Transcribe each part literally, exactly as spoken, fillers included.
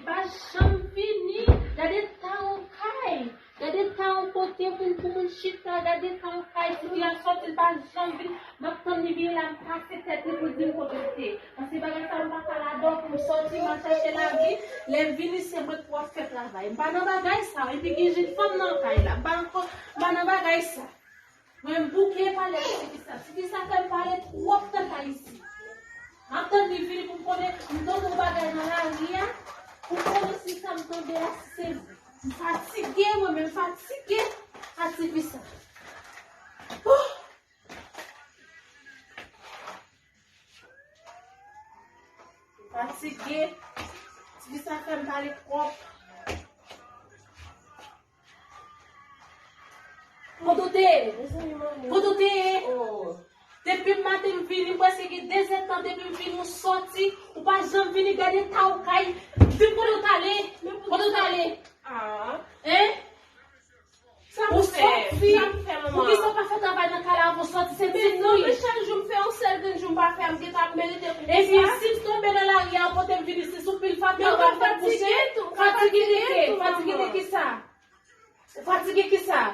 Pa janm vini, gade ta yon kay. Gade ta yon kote pou, pou moun chita, gade ta yon kay, ti fi a sòti, li pa janm vini. M ap tann li vini la, m kase tèt li pou l di m kote l te. Paske bagay sa yo m pa ka ladan pou m sòti, m al chache lavi. Lè m vini, se mwen k pou ap fè travay. M pa nan bagay sa yo. Epi gen jèn fanm nan kay la. M pa nan ko-, m pa nan bagay sa. Mwen m bouke pale ak ti fi sa. Ti fi sa fè m pale twòp nan kay isi. M ap tann li vini pou m konnen, m tonbe yon bagay nan lari a, pou m konnen si sa m tonbe a, si se vre. M fatige, mwen menm fatige ak ti fi sa. Huh! Fatige. Ti fi sa fè m pale twòp. Kote w te ye? Kote w te ye? Depi maten m vini, m prèske gen de zè tan depi m vini, ou sòti, ou pa janm vini gade ta ou kay. Di m kote w t ale? Kote w t ale? Hein? Sa pou fè? Sa pou fè, manman? Poukisa w pa fè travay nan kay la avan w sòti? Se ti fi. Men non, men chak jou m fè yon sèl grenn jou m pa fè, m gentan ap merite pou sa. Epi si m tonbe nan lari a, ou pote m vin isi sou pil fatige, ou pa fè kouche. Fatige de ki? Fatige de kisa? Ou fatige kisa?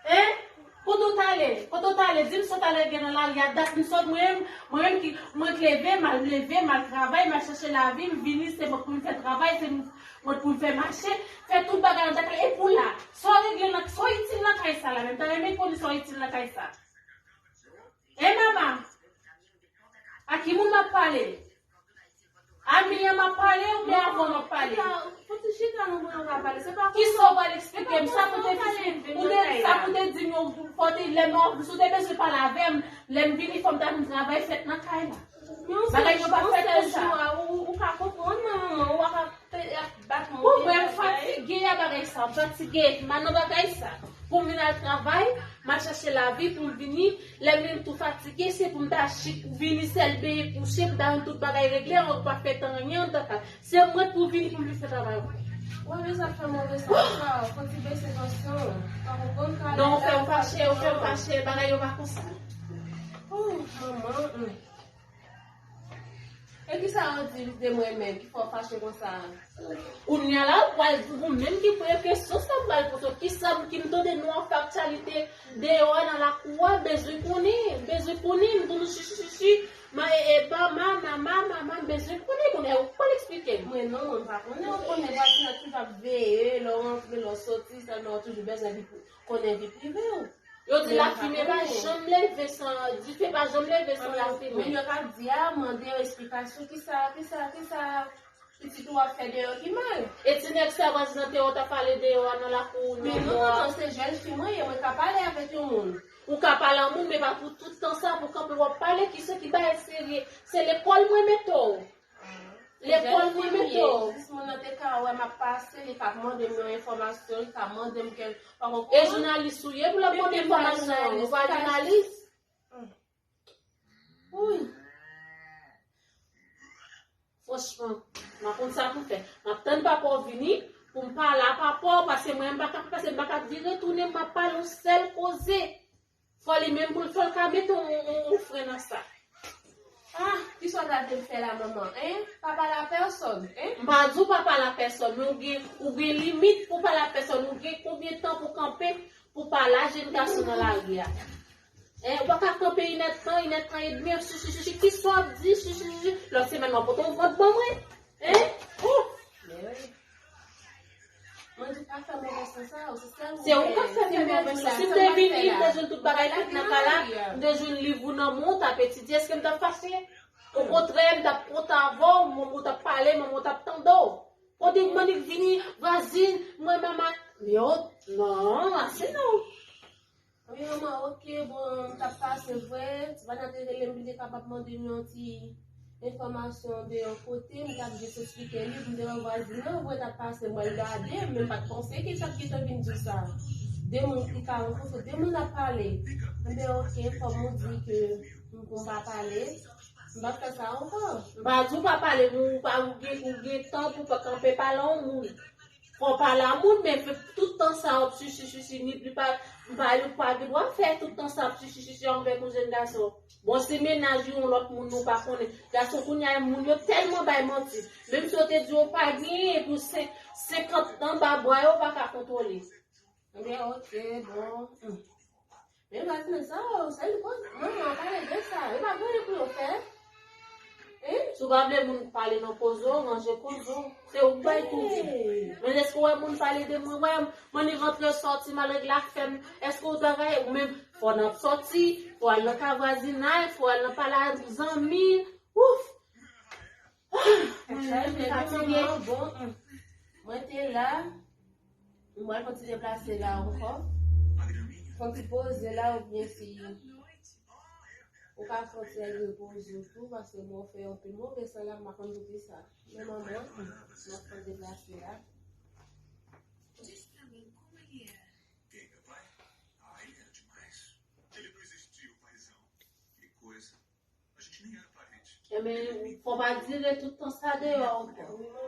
Hein? Kote w t ale? Kote w t ale? Di m sa w t al regle nan lari a. Dat m sot, mwen menm, mwen menm ki, mwen k leve, m al leve, m al travay, m al chache lavi, m vini, se mwen pou m fè travay, se mwen pou m fè mache, fè tout bagay nan kay la. E pou la, sa w regle nan, sa w itil nan kay sa la menm? M ta renmen konnen sa w itil nan kay sa. E mama, a ki moun m ap pale? A Miriam ap pale oubyen avè w m ap pale? Fò ti chita nou pou nou ka pale. Se pa kisa w pral eksplike m? Sa pou te, ou te, sa pou te di m yo, fò te, lè m, si w te bezwen pale avè m, lè m vini, fò m ta vin travay fèt nan kay la. Bagay yo pa fèt konsa. Ou, ou ka konprann mwen, manman, ou pa ka pe-, ap bat mwen. Ou wè m fatige a bagay sa, m fatige, m pa nan bagay sa. Pou m vin al travay, m al chache lavi pou m vini. Lè m vin tou fatige, se pou m ta chit vini sèl benyen kouche, pou m ta jwenn tout bagay regle, ou pa fè tan anyen, ou ta ka. Se mwen pou vini pou m vin fè travay mwen. Wè, men sa fè move sa, sa, fò ti bese tansyon. Pa konprann ka. Non, ou fè m fache, ou fè m fache, bagay yo pa konsa. Oh, manman, hmm. E kisa yo di de mwen menm ki fè w fache konsa? Kounye a la, ou pral di ou menm ki premye kesyon sa m pral poze w. Kisa m ki m tande nou an fè aktyalite deyò a nan lakou a, bezwen konnen, bezwen konnen, m tande chichi chichi, ma e, e, mama, mama, mama, m bezwen konnen, kounye a ou pral eksplike m. Mwen non, mwen m pa konnen, ou konnen vwazinaj toujou ap veye, lè w rantre, lè w soti, sa, lè w toujou bezwen vi pri-, konnen vi prive w. Yo di lafimen pa janm leve san, dife pa janm leve san lafimen. Moun yo k ap di a, mande yo esplikasyon, kisa, kisa, kisa pitit ou ap fè deyò ki mal. E ti nèg sa vwazin nan te wè w t ap pale deyò a nan lakou ou nan bò a. Men non, non, non, se jèn fi mwen ye, mwen ka pale avèk yon moun. Ou ka pale a moun, men pa pou tout tan sa, pou kanpe w ap pale, kisa ki bay serye. Se lekòl mwen mete w. Lekòl mwen mete w. Jis moun nan te ka wè m ap pase, li ka mande m yon enfòmasyon, li ka mande m kèl, pa konprann. E jounalis ou ye pou l ap mande enfòmasyon? Ou pa jounalis? Franchman, m pa konn sa pou m fè. M ap tann papa w vini pou m pale a papa w, paske mwen m pa ka, paske m pa ka vire tounen, m ap pale yon sèl koze. Fò li menm pou l, fò l ka mete yon, yon, yon fren nan sa. Ah, kisa w ta te fè la, manman, en? Pa pale a pèsòn, en? M pa di w pa pale a pèsòn, men ou gen, ou gen limit pou pale a pèsòn. Ou gen konbyen tan pou kanpe, pou pale a jèn gason nan lari a? En, ou pa ka kanpe inèdtan, inèdtan edmi, chichi, chichi, kisa w ap di, chichi, chichi. Lòt semèn, w ap pote yon vant ban mwen. En? Oh! Mwen di pa fè move sans sa, se sèl ou. Se ou k ap fè move sans. Si m te vini, m te jwenn tout bagay fèt nan kay la, m te jwenn liv ou nan men w, t ap etidye, èske m t ap fache? Okontrè, m t ap kontan avè w, manman w t ap pale, manman w t ap tande w. Kote m annik vini, vwazin, mwen, mama. Yo, non, ase non. Wi, manman, oke, bon, m t ap pase vre, ti Vana te rele m, li te kapab mande m yon ti enfòmasyon de yon kote, m t ap jis eksplike li, m te wè vwazin nan vre t ap pase, m al gade, men m pa t panse ke l t ap gentan vin di sa. De moun ki ka rankontre, de moun ap pale. M te, oke, kòm ou di ke m pou m pa pale, m p ap fè sa ankò. M pa di w pa pale, men ou pa, ou gen, ou gen tan pou w pa kanpe pale a yon moun. Fò w pale a moun, men tout tan sa w ap chichi, chichi, ni li pa, M pa, ou pa gen dwa fè tout tan sa ap chichi chichi anvè yon jèn gason. Bon, si mennaj yon lòt moun nou pa konnen. Gason kounye a moun yo tèlman bay manti. Menm si yo te di yo pa genyen, epi senk, senkant anba bwa yo pa ka kontwole. Ebyen, ok, bon. Hmm. Men Martine, sa, se li koz. Manman, pale de sa. Yo pa gen anyen pou yo fè. Hein? Si w pa vle moun pale nan koze w, ranje koze w. Se ou k bay tou di. Men èske w wè moun pale de mwen? Wè, mwen ni rantre sòti malgre l ap fè m. Èske w ta gaye? Ou menm, fò n ap sòti, fò al nan ka vwazinay, fò al nan pale ak zanmi. Ouf! Mwen fatige. Bon, hmm. Mwen te la. Mwen konn ti deplase la ankò. Konn ti poze la oubyen si ou ka fè ti repoze ou tou, paske mwen fè anpil move san la, m pa konn poukisa. Men manman, mwen konn deplase la. Ebyen, fò pa dire tout tan sa deyò ankò.